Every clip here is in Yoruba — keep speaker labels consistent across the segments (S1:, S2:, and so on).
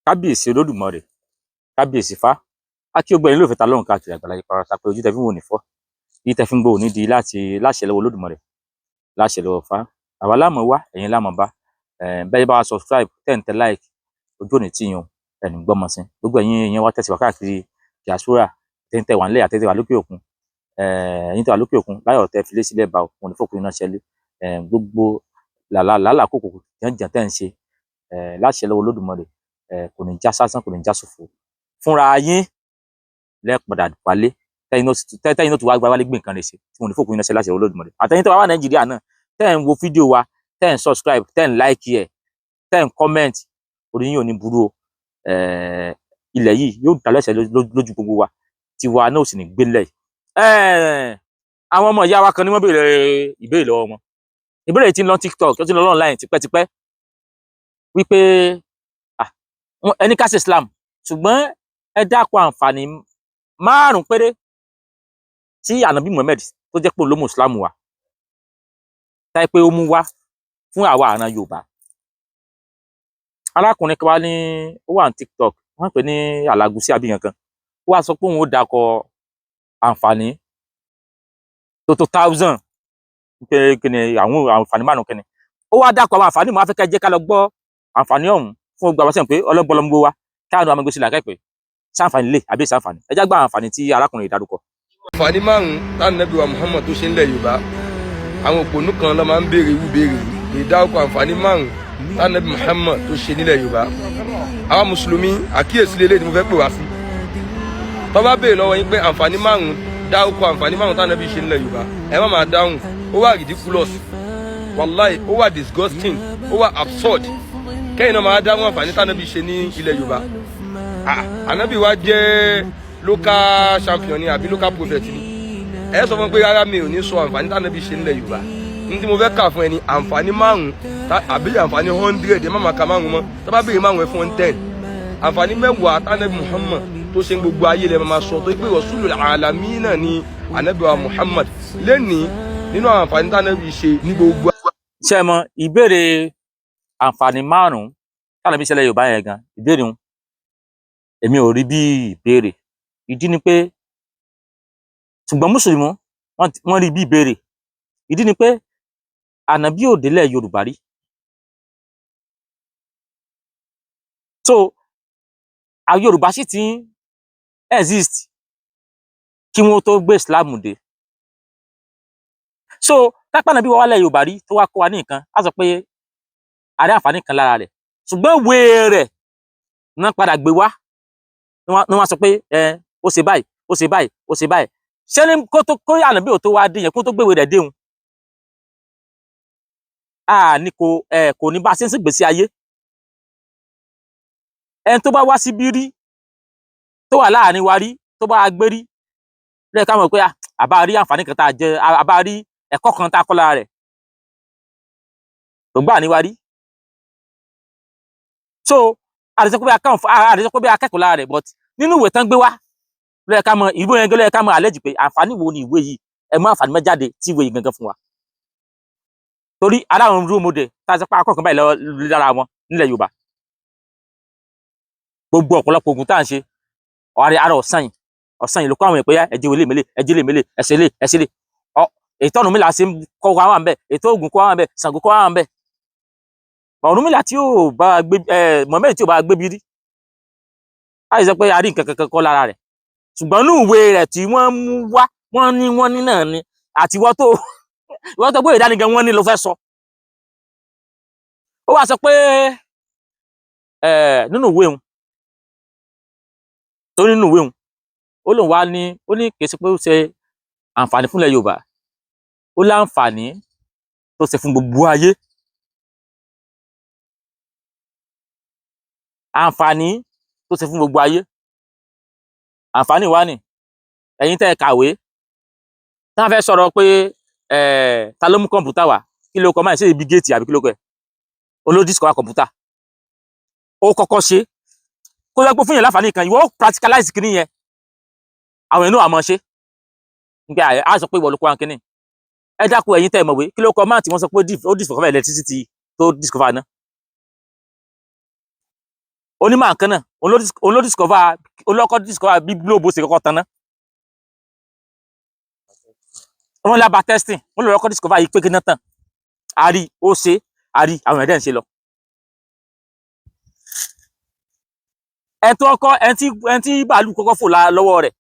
S1: Kábíyèsí Olódùmarè, kábíyèsí Ifá, a kí gbogbo ẹ̀yin olólùfẹ́ ta lọ́run káàkiri àgbáláyé pátá pé ojú tẹ fi ń wò ní fọ́, èyí tẹ fi ń gbọ́ òní di láti láṣẹ lọ́wọ́ Olódùmarè, láṣẹ lọ́wọ́ Ifá. Àwa láàmú wá, ẹ̀yin láàmú bá. Bẹ́ẹ̀ bá wa subscribe, tẹ̀ ń tẹ like, ojú òní tì yín o, ẹni gbọ́mọ sí. Gbogbo ẹ̀yin èèyàn wa tẹ̀síwá káàkiri diaspora, tẹ̀ ń tẹ̀ wá nílẹ̀ àti tẹ̀ wá lókè òkun. Ẹ̀yin tẹ̀ wá lókè òkun, láyọ̀ tẹ filé sílẹ̀ bá o, wọn ò ní fòkun iná ṣẹlẹ̀. Gbogbo làlá làálàá kòkò jẹ́ǹjẹ̀ǹ tẹ̀ ń ṣe, láṣẹ lọ́wọ́ Olódùmarè, kò ní já sásán, kò ní já sófo. Fúnra yín lẹ́ padà wálé, tẹ́yìn náà tún wá gba wálé gbé nǹkan rẹ̀ ṣe tí wọn ò ní fòkun iná ṣe láṣẹ Olódùmarè. Àtẹ̀yin tó wà wà Nàìjíríà náà, tẹ́ ẹ̀ ń wo fídíò wa, tẹ́ ẹ̀ ń subscribe, tẹ́ ẹ̀ ń like ẹ̀, tẹ́ ẹ̀ ń comment, orí yín ò ní burú o. Ilẹ̀ yìí yóò dá lẹ́sẹ̀ lójú gbogbo wa, tiwa náà ò sì ní gbélẹ̀. Àwọn ọmọ ìyá wa kan ní wọ́n béèrè ìbéèrè lọ́wọ́ wọn. Ìbéèrè tí ń lọ TikTok, ó ti ń lọ online tipẹ́tipẹ́, wípé ẹni ká ṣe Islam, ṣùgbọ́n ẹ dákun àǹfààní 5 péré tí Ànábì Muhammad tó jẹ́ pé òun ló mú Islam wá, táyé pé ó mú wá fún àwa àràn Yorùbá. Arákùnrin kan wá ní ó wà ní TikTok, wọ́n pè ní Alágùsí àbí nǹkan, ó wá sọ pé òun ó dákọ àǹfààní tó 1000, pé kí ni àwọn àǹfààní 5 kí ni. Ó wá dákọ àwọn àǹfààní mọ́, afẹ́kẹ́ jẹ́ ká lọ gbọ́ àǹfààní ọ̀hún fún gbogbo àwọn sẹ́yìn pé ọlọ́gbọ́n ló wa káàánú àwọn gbèsè làákẹ́ pé sáǹfààní lè àbí sáǹfààní. Ẹ já gbọ́ àǹfààní tí arákùnrin yìí dárúkọ.
S2: Àǹfààní 5 tánàbí wa Muhammad tó ṣe ń lẹ̀ Yorùbá. Àwọn òpònú kan ló máa ń béèrè irú béèrè yìí. Ìdárúkọ àǹfààní 5 tánàbí Muhammad tó ṣe nílẹ̀ Yorùbá. Àwọn mùsùlùmí, àkíyèsí lélẹ̀ tí mo fẹ́ pè wá sí. Tó bá béèrè lọ́wọ́ yín pé àǹfààní 5, dárúkọ àǹfààní 5 tánàbí ṣe nílẹ̀ Yorùbá, ẹ má máa dáhùn. Ó wà ridiculous, wàláì, ó wà disgusting, ó wà absurd kẹ́yìn náà máa dáhùn àǹfààní tánàbí ṣe ní ilẹ̀ Yorùbá. Ànábì wa jẹ́ local champion ni àbí local prophet ni? Ẹ sọ fún mi pé rárá, mi ò ní sọ àǹfààní tánàbí ṣe nílẹ̀ Yorùbá. Ní tí mo fẹ́ kà fún ẹ ní àǹfààní 5 àbí àǹfààní 100, ẹ má máa ka 5 mọ́. Tó bá béèrè 5, ẹ fún 10. Àǹfààní 10 tánàbí Muhammad tó ṣe gbogbo ayé lẹ máa sọ, tó pé Rasulul Alamina ni ànábì wa Muhammad lẹ́nìí nínú àwọn àǹfààní tánàbí ṣe ní gbogbo.
S1: Ṣé ẹ mọ ìbéèrè àǹfààní 5 tánàbí ṣẹlẹ̀ Yorùbá yẹn gan, ìbéèrè ń èmi ò rí bí ìbéèrè. Ìdí ni pé, ṣùgbọ́n mùsùlùmí wọ́n rí bí ìbéèrè. Ìdí ni pé ànábì ò délẹ̀ Yorùbá rí. So àwọn Yorùbá sì ti ń exist kí wọ́n tó gbé Islam dé. So tápá ànábì wá wálẹ̀ Yorùbá rí tó wá kọ́ wa ní nǹkan, á sọ pé a rí àǹfààní kan lára rẹ̀, ṣùgbọ́n ìwé rẹ̀ náà padà gbé wá ní wọ́n sọ pé ẹ ó ṣe báyìí, ó ṣe báyìí, ó ṣe báyìí. Ṣé ní kó tó kó ànábì ò tó wá dé yẹn, kó tó gbéwèé rẹ̀ déhùn, a ní kò ẹ kò ní bá a ṣe ń ṣègbésí ayé. Ẹni tó bá wá síbí rí, tó wà láàrin wa rí, tó bá gbé rí lẹ́yìn, ká mọ̀ pé àbá rí àǹfààní kan tá a jẹ, àbá rí ẹ̀kọ́ kan tá a kọ́ lára rẹ̀ tó gbà ní wa rí. So àdìsọ pé bí akẹ́kọ̀ọ́ lára rẹ̀, but nínú ìwé tán gbé wá ló yẹ ká mọ̀ ìwé yẹn, ló yẹ ká mọ̀ àlejò pé àǹfààní wo ni ìwé yìí, ẹ mú àǹfààní mọ́ jáde tí ìwé yìí gangan fún wa. Torí aláwọn role model tá a sọ pé akọ́kàn báyìí lára wọn nílẹ̀ Yorùbá, gbogbo ọ̀pọ̀lọpọ̀ ogun tá à ń ṣe, ọ̀rẹ́ ara ọ̀sán yìí, ọ̀sán yìí ló kọ́ àwọn èèyàn pé ẹ̀jẹ̀ wọlé mélé, ẹ̀jẹ̀ lè mélé, ẹ̀sẹ̀ lé, ẹ̀sẹ̀ lé. Ètò Ọ̀rúnmìlà ṣe ń kọ́ wa wà ń bẹ̀, ètò Ògún kọ́ wa wà ń bẹ̀, Ṣàngó kọ́ wa wà ń bẹ̀. Ọ̀rúnmìlà tí yóò bá gbé ẹ, Muhammad tí yóò bá gbé bí rí, láì sọ pé a rí nǹkan kankan kọ́ lára rẹ̀, ṣùgbọ́n ní ìwé rẹ̀ tí wọ́n mú wá, wọ́n ní náà ni àti ìwọ́ tó gbé ìdánigẹ wọ́n ní ló fẹ́ sọ. Ó wá sọ pé nínú ìwé òun tó, nínú ìwé òun, ó lóun wá ní, ó ní kì í ṣe pé ó ṣe àǹfààní fúnlẹ̀ Yorùbá, ó láǹfààní tó ṣe fún gbogbo ayé. Àǹfààní tó ṣe fún gbogbo ayé, àǹfààní wa ni ẹ̀yin tẹ́ ẹ kàwé tá a fẹ́ sọ̀rọ̀ pé ta ló mú kọ̀ǹpútà wá, kí ló kọ máa ṣe ibi géètì àbí kí ló kọ ẹ̀ olódìsíkọ̀ wa kọ̀ǹpútà. Ó kọ́kọ́ ṣe kó lọ pé fún yẹn láǹfààní kan, ìwọ ó practicalize kìíní yẹn, àwọn èèyàn náà àmọ́ ṣe nígbà á sọ pé ìwọ ló kó wa kìíní. Ẹ dákun, ẹ̀yin tẹ́ ẹ mọ̀wé, kí ló kọ máà tí wọ́n sọ pé ó discover electricity tó discover náà? Onímọ̀ nǹkan náà, òun ló discover, òun ló kọ́kọ́ discover bí globe ṣe kọ́kọ́ tan ná. Wọ́n lába testing, wọ́n lọ kọ́kọ́ discover yìí pé kí náà tàn. Àrí ó ṣe, àrí àwọn ẹ̀dẹ́ ń ṣe lọ. Ẹni tó kọ́, ẹni tí bàálù kọ́kọ́ fò lọ́wọ́ rẹ̀,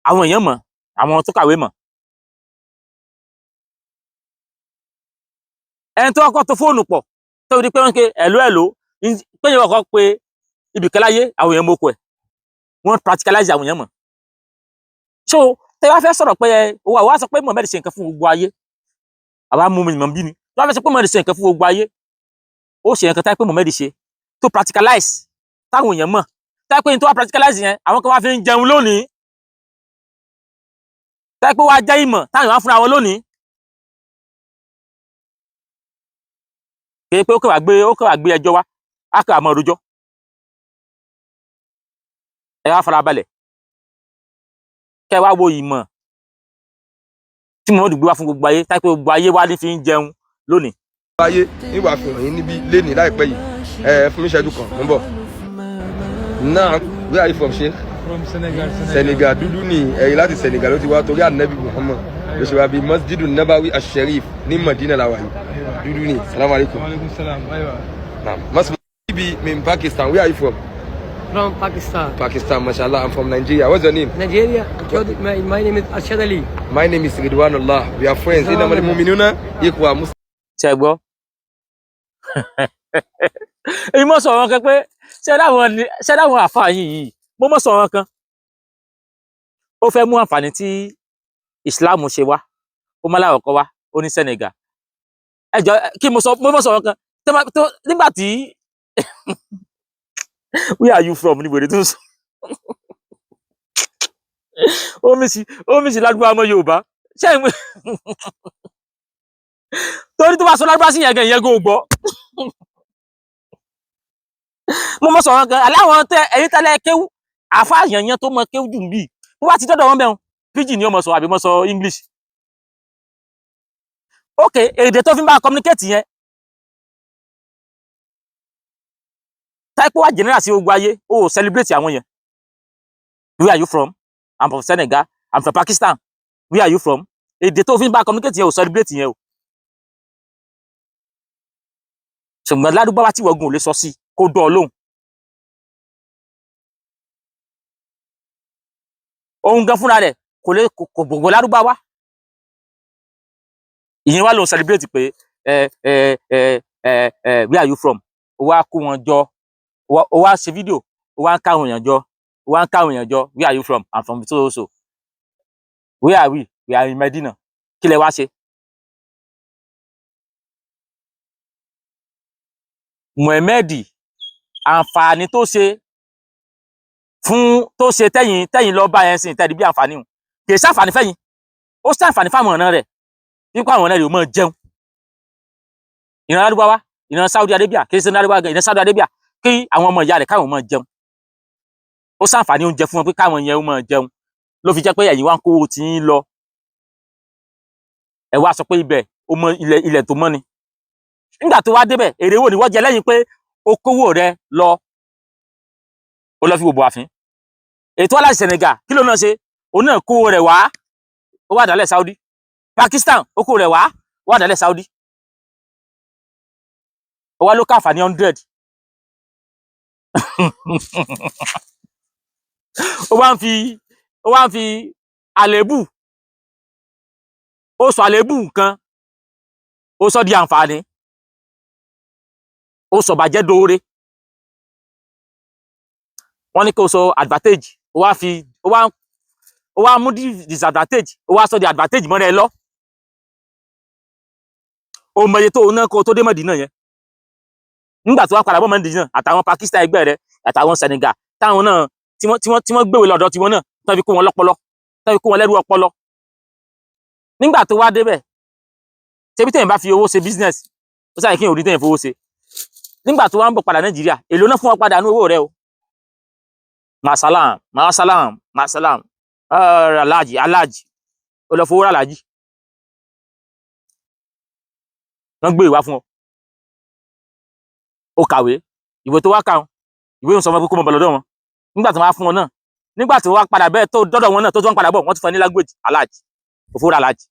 S1: àwọn èèyàn mọ̀, àwọn tó kàwé mọ̀. Ẹni tó kọ́kọ́ tó fóònù pọ̀ tó di pé wọ́n ń pe ẹ̀ló ẹ̀ló, pé yẹn kọ́kọ́ pé ibìkan láyé, àwọn èèyàn mọ̀ oko ẹ̀, wọ́n practicalize, àwọn èèyàn mọ̀. So tẹ wá fẹ́ sọ̀rọ̀ pé ẹ wà wá sọ pé Muhammed ṣe nǹkan fún gbogbo ayé, àwa mú mi mọ̀ bí ni tí wọ́n fẹ́ sọ pé Muhammed ṣe nǹkan fún gbogbo ayé, ó ṣe nǹkan táyé pé Muhammed ṣe tó practicalize táwọn èèyàn mọ̀, táyé pé ní tó wá practicalize yẹn, àwọn kan wá fi ń jẹun lónìí, táyé pé wá jẹ́ ìmọ̀ táwọn èèyàn wá fúnra wọn lónìí. Kì í pé ó kàn wá gbé ẹjọ́ wá, á kàn wá mọ́ rojọ́. Ẹ wá farabalẹ̀ kẹ́ ẹ wá wo ìmọ̀ tí Muhammadu gbé wá fún gbogbo ayé, táyé pé gbogbo ayé wá ní fi ń jẹun lónìí.
S2: Ayé níwà fi hàn yín níbí lénìí láìpẹ́ yìí. Ẹ fún mi ìṣẹ́jú kan, mo ń bọ̀. Now, where are you from, Sheikh?
S3: From Senegal.
S2: Senegal. Dúdú ni ẹ̀yìn, láti Senegal ló ti wá torí Anabi Muhammad ló ṣe wá bí Masjidu Nabawi Asherif ní Madina la wà yìí. Dúdú ni. Salamu alaykum.
S3: Wa salam. Aywa.
S2: Naam. Masmu ibi min Pakistan. Where are you from?
S4: From Pakistan.
S2: Pakistan, mashallah. I'm from Nigeria. What's your name?
S4: Nigeria. My name is Arshad Ali.
S2: My name is Ridwanullah. We are friends. Innamal mu'minuna ikhwa. Muslim.
S1: Ṣe gbọ́, èyí mọ̀ sọ̀rọ̀ kan pé ṣé láwọn àfáà yìí yìí, mo mọ̀ sọ̀rọ̀ kan, ó fẹ́ mú àǹfààní tí Islam ṣe wá, ó má láwọ̀ kọ́ wá, ó ní Senegal. Ẹ jọ, kí mo sọ, mo mọ̀ sọ̀rọ̀ kan nígbà tí "Where are you from?" ní wèrè tó ń sọ, ó mì sí ládùúgbò ọmọ Yorùbá. Ṣé ìwé torí tó bá sọ ládùúgbò sí yẹn gan, ìyẹn gan ò gbọ́. Mo mọ̀ sọ̀rọ̀ kan aláwọn tẹ ẹ̀yin tẹ́lẹ̀ kéwú, àfa yànyàn tó mọ kéwú jù ń bì, bó bá ti dọ́dọ̀ wọn bẹ́ẹ̀, pidgin ni ó mọ̀ sọ àbí mọ̀ sọ English. Ok, èdè tó fi ń bá communicate yẹn, táìpé wà general sí gbogbo ayé, ó celebrate àwọn yẹn. Where are you from? I'm from Senegal. I'm from Pakistan. Where are you from? Èdè tó fi ń bá communicate yẹn, ò celebrate yẹn o. Ṣùgbọ́n ládùúgbò tí wọ́n gùn ò lè sọ sí kó dán ọ lóhùn. Òun gan fúnra rẹ̀ kò lè kò gbogbo lárúbáwá. Ìyẹn wá lòun celebrate pé ẹ ẹ ẹ ẹ ẹ where are you from? Ó wá kó wọn jọ, ó wá ṣe fídíò, ó wá ń káwọn èèyàn jọ, ó wá ń káwọn èèyàn jọ. Where are you from? I'm from so so so. Where are we? We are in Medina. Kí lẹ wá ṣe? Muhammed, àǹfààní tó ṣe fún tó ṣe tẹ́yìn lọ bá yẹn sìn tẹ́lẹ̀ bí àǹfààní hùn, kì í ṣàǹfààní fẹ́yìn, ó ṣàǹfààní fáwọn ọ̀nà rẹ̀, nípa àwọn ọ̀nà rẹ̀ ò mọ̀ jẹun. Ìran Lárúbáwá, ìran Saudi Arabia, kì í ṣe Lárúbáwá gan, ìran Saudi Arabia, kí àwọn ọmọ ìyá rẹ̀ káwọn mọ̀ jẹun. Ó ṣàǹfààní oúnjẹ fún wọn pé káwọn yẹn ó mọ̀ jẹun, ló fi jẹ́ pé ẹ̀yin wá ń kówó tí ń lọ. Ẹ wá sọ pé ibẹ̀ ó mọ ilẹ̀, ilẹ̀ tó mọ́ ni. Nígbà tó wá débẹ̀, èrè wo ni wọ́n jẹ lẹ́yìn pé ó kówó rẹ̀ lọ, ó lọ fi wòbò àfín? Ètò aláṣẹ Senegal, kí ló náà ṣe? Òun náà kówó rẹ̀ wá, ó wà dálẹ̀ Saudi. Pakistan, ó kówó rẹ̀ wá, ó wà dálẹ̀ Saudi. Ó wá ló káfà ní 100. Ó wá ń fi àlébù, ó sọ àlébù nǹkan, ó sọ di àǹfààní, ó sọ bàjẹ́ dóore. Wọ́n ní kó sọ advantage, ó wá fi ó wá mú disadvantage, ó wá sọ di advantage mọ́ra ẹ lọ. Ó mọ iye tó o ná kó o tó dé Mọ̀dínà yẹn. Nígbà tó wá padà bọ́ Mọ̀dínà, àtàwọn Pakistan ẹgbẹ́ rẹ, àtàwọn Senegal táwọn náà tí wọ́n gbèwé lọ́dọ̀ tiwọn náà, tán fi kó wọn lọ́pọlọ, tán fi kó wọn lẹ́rú ọpọlọ. Nígbà tó wá débẹ̀, ṣebí tẹ̀yìn bá fi owó ṣe business, ó sáyẹ kí n ò rí tẹ̀yìn fowó ṣe. Nígbà tó wá ń bọ̀ padà Nàìjíríà, èlò náà fún wọn padà ní owó rẹ o. Masalam, masalam, masalam, aláàjì, aláàjì, ó lọ fowó rà aláàjì, wọ́n gbé ìwá fún ọ, ó kàwé, ìwé tó wá kà ń Ìwé ń sọ fún ẹ pé kó mọ bọ̀ lọ́dọ̀ wọn. Nígbà tí wọ́n á fún wọn náà, nígbà tí wọ́n á padà bẹ́ẹ̀ tó dọ́dọ̀ wọn náà, tó tún wọn padà bọ̀, wọ́n tún fún ẹ ní language alhaji, òfúra alhaji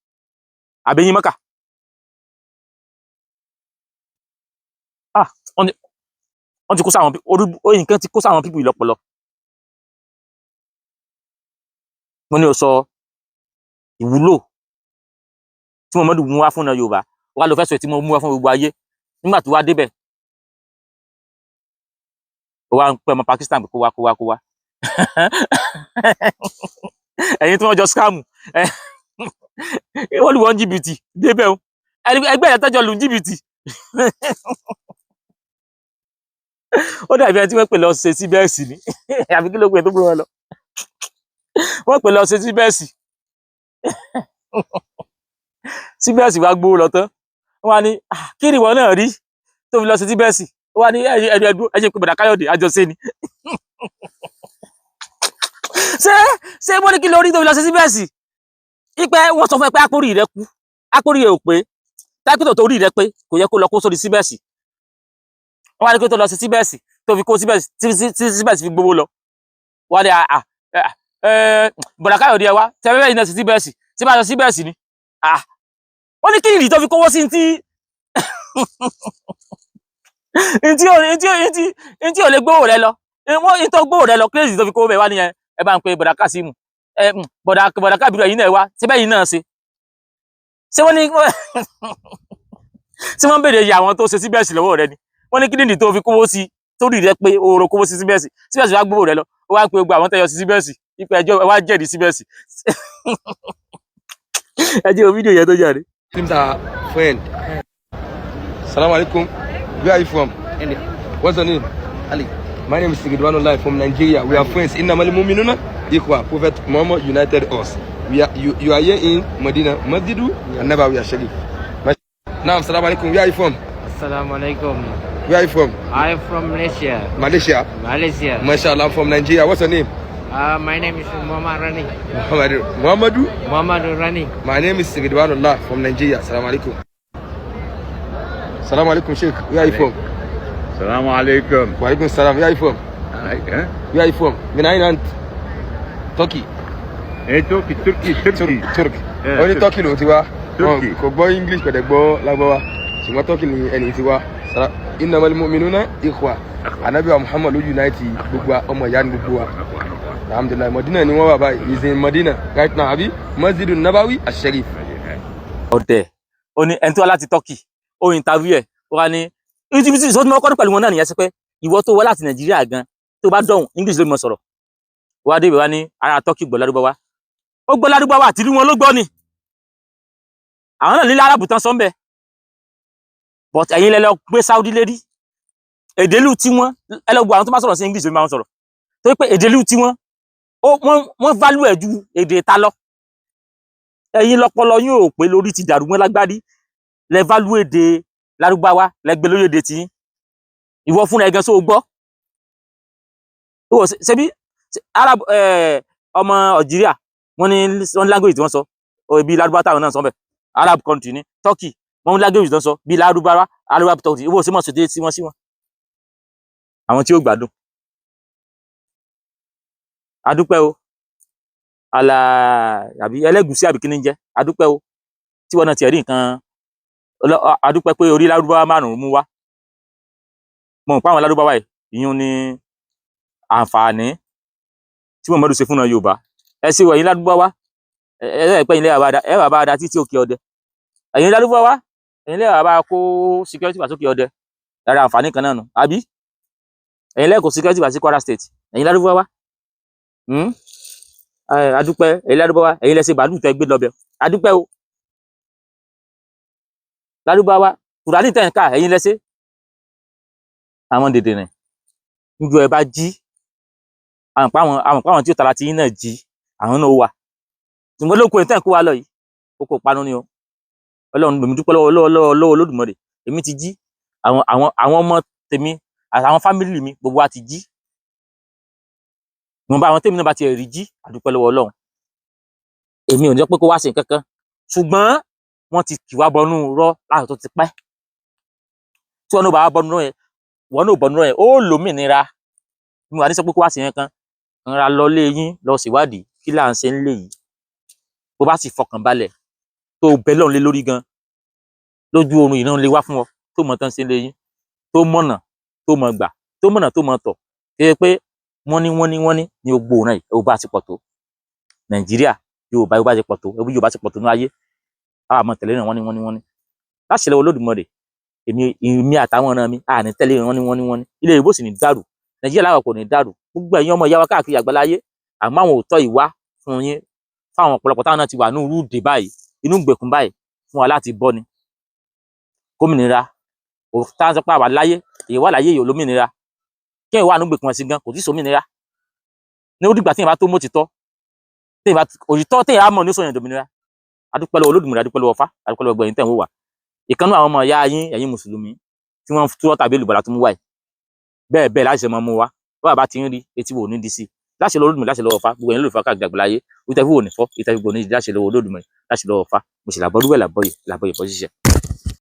S1: àbẹ̀yìn mọ́kà. Ah, wọ́n ti kó sáwọn orí nǹkan, ti kó sáwọn people ìlọpọlọ. Wọ́n ní o sọ ìwúlò tí Muhammadu mú wá fún ọ̀nà Yorùbá wà ló fẹ́ sọ tí mo mú wá fún gbogbo ayé. Nígbà tó wá débẹ̀, ó wá ń pẹ́ ọmọ Pakistan pé kó wá, kó wá, kó wá. Ẹ̀yin tí wọ́n jọ scam, wọ́n lù wọ́n jìbìtì débẹ̀ o. Ẹgbẹ́ ẹ̀ tọ́jọ́ lù jìbìtì, ó dàbí ẹni tí wọ́n pè lọ ṣe síbẹ̀sì ni, àbí kí ló pè tó gbé wọn lọ? Wọ́n pè lọ ṣe síbẹ̀sì, síbẹ̀sì wá gbówó lọ tán. Wọ́n wá ní, "Ah, kí ni ìwọ náà rí tó fi lọ ṣe síbẹ̀sì?" Wọ́n wá ní, "Ẹ̀yẹ ẹ̀dùn ẹ̀dùn ẹ̀jẹ̀ pé bọ̀dà Káyọ̀dé àjọṣe ni." Ṣé wọ́n ní kí lórí tó fi lọ ṣe síbẹ̀sì? Ipe wọ́n sọ fún ẹ pé àpòrí rẹ kú, àpòrí rẹ ò pé, tápítọ̀ tó rí rẹ pé kò yẹ kó lọ kó sórí síbẹ̀sì. Wọ́n wá ní kí tó lọ sí síbẹ̀sì tó fi kó síbẹ̀sì tí síbẹ̀sì fi gbowó lọ. Wọ́n á ní, àà ẹ bọ̀dà Káyọ̀dé, ẹ wá tẹ́lẹ̀ yìí náà sí síbẹ̀sì tí bá lọ síbẹ̀sì ni. Wọ́n ní kí nìdí tó fi kówó sí ntí ò lè gbówó rẹ lọ, wọ́n ní tó gbówó rẹ lọ, kí nìdí tó fi kówó bẹ́ẹ̀ wá nìyẹn. Ẹ bá ń pe bọ̀dà Kásímù, ẹ bọ̀dà Kábírù, ẹ̀yin náà ẹ wá síbẹ̀ yìí náà ṣe wọ́n ní tí wọ́n béèrè iye àwọn tó ṣe síbẹ̀sì lọ́wọ́ rẹ ni. Wọ́n ní kí nìdí tó fi kówó sí torí rẹ pé ooro kówó sí síbẹ̀sì, síbẹ̀sì wá gbówó rẹ lọ. Ó wá pe gbogbo àwọn tẹ́yọ sí síbẹ̀sì ipe ẹjọ́ ẹ wá jẹ́rìí síbẹ̀sì. Ẹ jẹ́ o fídíò yẹn tó jáde.
S2: Muslims are friend. Salam alaikum. Where are you from?
S3: India.
S2: What's your name?
S3: Ali.
S2: My name is Ridwanullah from Nigeria. We are friends. Innamal mu'minuna ikhwa. Prophet Muhammad united us. We are you, you are here in Medina, Masjidu and Nabawi Sharif. Naam, salam alaikum. Where are you from?
S3: Assalamu alaikum.
S2: Where are you from?
S3: I'm from Malaysia.
S2: Malaysia.
S3: Malaysia.
S2: Mashallah, I'm from Nigeria. What's your name?
S3: My name is Muhammad Rani.
S2: Muhammadu. Muhammadu.
S3: Muhammad Rani.
S2: My name is Ridwanullah from Nigeria. Salam alaikum. Salam alaikum, Sheikh. Where are you from?
S5: السلام عليكم.
S2: Wa alaikum salam. Where are you from?
S5: إيه؟
S2: Where are you from? من أين أنت؟ Turkey.
S5: ايه، تركي تركي تركي.
S2: Turk.
S5: Yeah,
S2: Ó ní
S5: Turk.
S2: Turkey lòun ti wá.
S5: Turkey.
S2: Wọn kò gbọ́ English, kò dẹ̀ gbọ́ Lárúbáwá, ṣùgbọ́n Turkey ni ẹni ti wá. Innamal mu'minuna ikhwa. Anabi wa Muhammad ló unite gbogbo wa, ọmọ ìyá ni gbogbo wa. Alhamdulilayi, Madina ni wọ́n wà báyìí. He is in Madina right now, àbí Masjidu Nabawi Asherif.
S1: Ọ̀dẹ̀, ó ní ẹni tó wá láti Turkey, ó interview ẹ̀, ó wá ní ibi tí ìṣòro tí mo kọ́ pẹ̀lú wọn náà nìyẹn sí pé ìwọ tó wá láti Nàìjíríà gan, tó bá dọ̀hùn, English ló mọ̀ sọ̀rọ̀. Wá dé ibẹ̀, wá ní ará Turkey gbọ́ Lárúbáwá, ó gbọ́ Lárúbáwá àtìlú wọn ló gbọ́ ni. Àwọn náà nílẹ̀ Arábù tán sọ́ńbẹ́, but ẹ̀yin lẹ lọ gbé Saudi lérí èdèlú tí wọ́n. Ẹ lọ gbọ́ àwọn tó bá sọ̀rọ̀ sí English ló máa ń sọ̀rọ̀, torí pé èdèlú tí wọ́n wọ́n value ẹ̀ ju èdè ta lọ. Ẹ̀yin lọ́pọlọ yóò pé lórí ti dàrú mọ́ lágbárí, lẹ value èdè Lárúbáwá, lẹ gbé lórí èdè tiyín. Ìwọ fúnra ẹ gan, sóò gbọ́? Ó ṣebí Arab, ọmọ Algeria, wọ́n ní wọ́n ní language tí wọ́n sọ ó bí Lárúbáwá táwọn náà sọ bẹ́ẹ̀. Arab country ní Turkey, wọ́n ní language tí wọ́n sọ bí Lárúbáwá, Arab country. Ìwọ sì mọ̀ sóde sí wọn sí wọn. Àwọn tí ó gbádùn, adúpẹ́ o. Àlà àbí ẹlẹ́gùsí àbí kíní ń jẹ́? Adúpẹ́ o tí wọn náà tiẹ̀ rí nǹkan. Adúpẹ́ pé orí Lárúbáwá márùn-ún mú wá. Mo mọ̀ pé àwọn Lárúbáwá yìí, ìyún ní àǹfààní tí Muhammadu ṣe fún ọ̀nà Yorùbá. Ẹ ṣe wọ̀nyí Lárúbáwá, ẹ ẹ pẹ́ ilé ẹ wà bá da títí òkè ọdẹ. Ẹ̀yin Lárúbáwá, ẹ̀yin lẹ́wà bá kó security wá sókè ọdẹ. Lára àǹfààní kan náà nù, àbí ẹ̀yin lẹ́kọ̀ọ́ security wá sí Kwara State, ẹ̀yin Lárúbáwá. Ẹ, adúpẹ́ ẹ̀yin Lárúbáwá, ẹ̀yin lẹ́sẹ̀ bàálù tẹ́ gbé lọ́bẹ̀. Adúpẹ́ o Lárúbáwá. Kùránì tẹ̀ ń ká, ẹ̀yin lẹ́sẹ̀. Àwọn dèdè rìn níjọ́ ẹ bá jí, àwọn pa àwọn tí ó tara ti yín náà jí, àwọn náà wà. Ṣùgbọ́n lóko ẹ̀ tẹ́ ń kó wa lọ yìí, oko panu ni o. Ọlọ́run, èmi dúpẹ́ lọ́wọ́ lọ́wọ́ lọ́wọ́ lọ́wọ́ Olódùmarè. Èmi ti jí, àwọn ọmọ tèmi àtàwọn family mi, gbogbo wa ti jí. Wọn bá àwọn tèmi náà bá tiẹ̀ rí jí, àdúpẹ́ lọ́wọ́ Ọlọ́run. Èmi ò ní sọ pé kó wá ṣe nǹkan kan, ṣùgbọ́n wọ́n ti kì wá bọnú rọ́ láti tó ti pẹ́. Tí wọn náà bá wá bọnú rọ́ yẹn, wọn náà bọnú rọ́ yẹn, ó lòmìnira. Mi wà ní sọ pé kó wá sí yẹn kan ń ra lọ lé yín, lọ ṣèwádìí kí là ń ṣe ń lé yìí. Bó bá sì fọkàn balẹ̀ tó bẹ lọ́run lé lórí gan, lójú oorun ìran lè wá fún ọ tó mọ tán ṣe ń lé yín, tó mọ̀nà tó mọ̀ gbà, tó mọ̀nà tó mọ̀ tọ̀. Kí ẹ pé wọ́n ní wọ́n ní wọ́n ní ní gbogbo òran yìí. Ẹ wo bá a ti pọ̀ tó Nàìjíríà, Yorùbá, Yorùbá ti pọ̀ tó, ẹ bí Yorùbá ti pọ̀ tó ní ayé, àwọn àmọ́ tẹ̀lé náà. Wọ́n ní wọ́n ní wọ́n ní láṣẹ lọ́wọ́ Olódùmarè. Èmi àtàwọn ọ̀ràn mi à ní tẹ̀lé wọ́n ní wọ́n ní wọ́n ní. Ilẹ̀ Yorùbá ò sì ní dàrú, Nàìjíríà láwọn kò ní dàrú. Gbogbo ẹ̀yin ọmọ ìyá wa káàkiri àgbáláyé, àmọ́ àwọn òótọ́ yìí wá fún yín, fáwọn ọ̀pọ̀lọpọ̀ táwọn náà ti wà ní irú ìdè báyìí, inú ìgbèkùn báyìí, fún wa láti bọ́ ni gómìnira tá a sọ pé àwa láyé èyí wà láyé yìí olómìnira. Kí ẹ̀ wà ní ìgbèkùn ẹ̀sìn gan kò tí ì sómìnira ní ó dìgbà tí èèyàn bá tó mọ́tìtọ́, tí èèyàn bá òtítọ́ tí èèyàn á mọ̀ ní sọ̀yàn dòmìnira. Adúpẹ́ lọ́wọ́ Olódùmarè, adúpẹ́ lọ́wọ́ Ifá, adúpẹ́ lọ́wọ́ gbẹ̀yìn tẹ̀ ń wò wá. Ìkànnì àwọn ọmọ ìyá yín, ẹ̀yin mùsùlùmí tí wọ́n tú tàbí olùbàdàn tó mú wáyé bẹ́ẹ̀ bẹ́ẹ̀ láti ṣe máa mú wa bá bá ti ń rí etí wo ní di sí láṣẹ lọ́wọ́ Olódùmarè, láṣẹ lọ́wọ́ Ifá. Gbogbo ẹ̀yin olùfẹ́ káàkiri àgbáláyé, ojú tẹ́ fi wò ní fọ́, ìtẹ́ fi gbò ní di láṣẹ lọ́wọ́ Olódùmarè, láṣẹ lọ́wọ́ Ifá. Mo sì làbọ̀ rúwẹ̀ làbọ̀yè làbọ̀yè bọ́ ṣiṣẹ́.